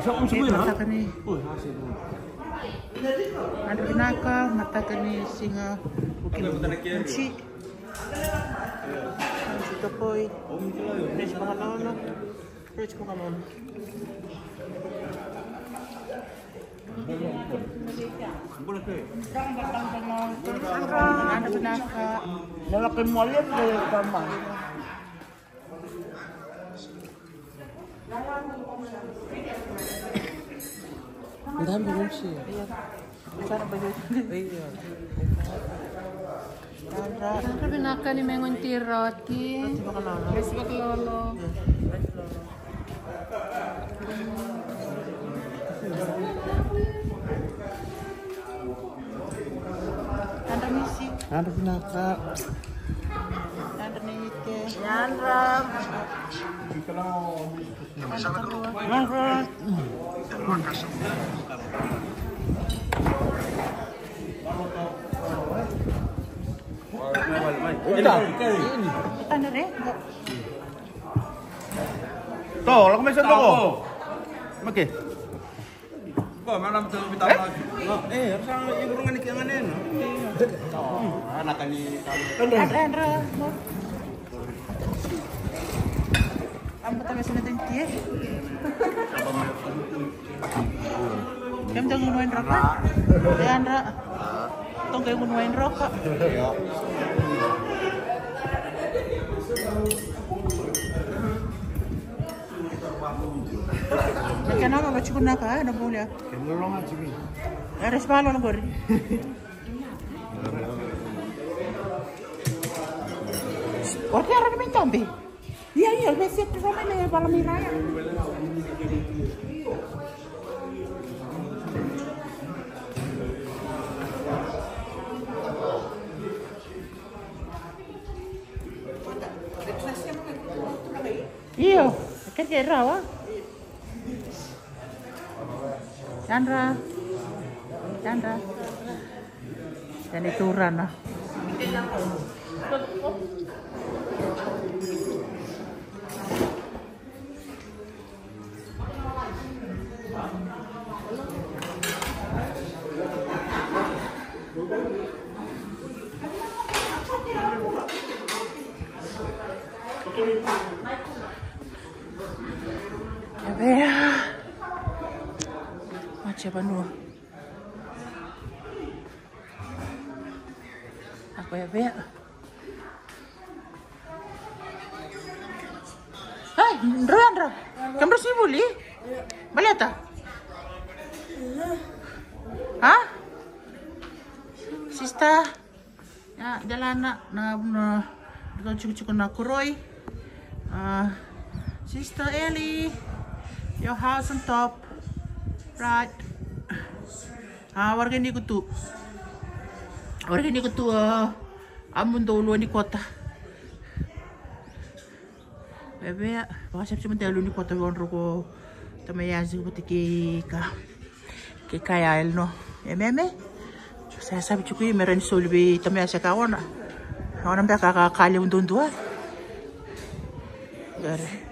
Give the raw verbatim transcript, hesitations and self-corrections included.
Mataka ni. Yadra vinaka, mataka ni siga. Uki Muji. Muji Topoi. Muji Vakalolo. Muji Vakalolo. Yadra vinaka. Dabe, Muji. Yadra vinaka ni mai gone ni Roti. Roti Vakalolo. Roti Vakalolo. Yadra Misi. Yadra vinaka. Yadra Neite. Yadra. Yadra. Yadra. To, lako mai sa toko. Make. Ko, mana betul betul lagi. Eh, harus yang ibu dengan ikan aneh. Anak ini. Yadra, yadra. Amo tale sa na denti e. Kemudou gunu wai droka. Yadra. Tou qai gunu wai droka. Na kena lolo tiko na ka, na bula. Kena lolo ga tiko. Era sa vakalolo qori. O kera ni mai tabe. Ia, ia, me set ro mai me vala mai raya. Io, kereke rawa. Yadra. Yadra. Yadra turana. Evea. Mace vanua. Ako Evea. Ai, dra, dra. Kemudrau se vuli? Baleta? Ha? Sister? Ia, delana, na, na, na, tiko, tiko na koroi. Ah, Sister Ellie, your house on top. Right. Ah, warga ni kutu. Warga ni kutu, ah, amu dou lua ni kota. Evea, vakasavi sema delu ni kota vei o drau ko tamai yasi vata kei ka. Kei ka ya el no. Ememe. Sa savi tiko i me rawa ni soli vei tamai yasi ka ona. Ona beka ka ka levu duadua. Gare.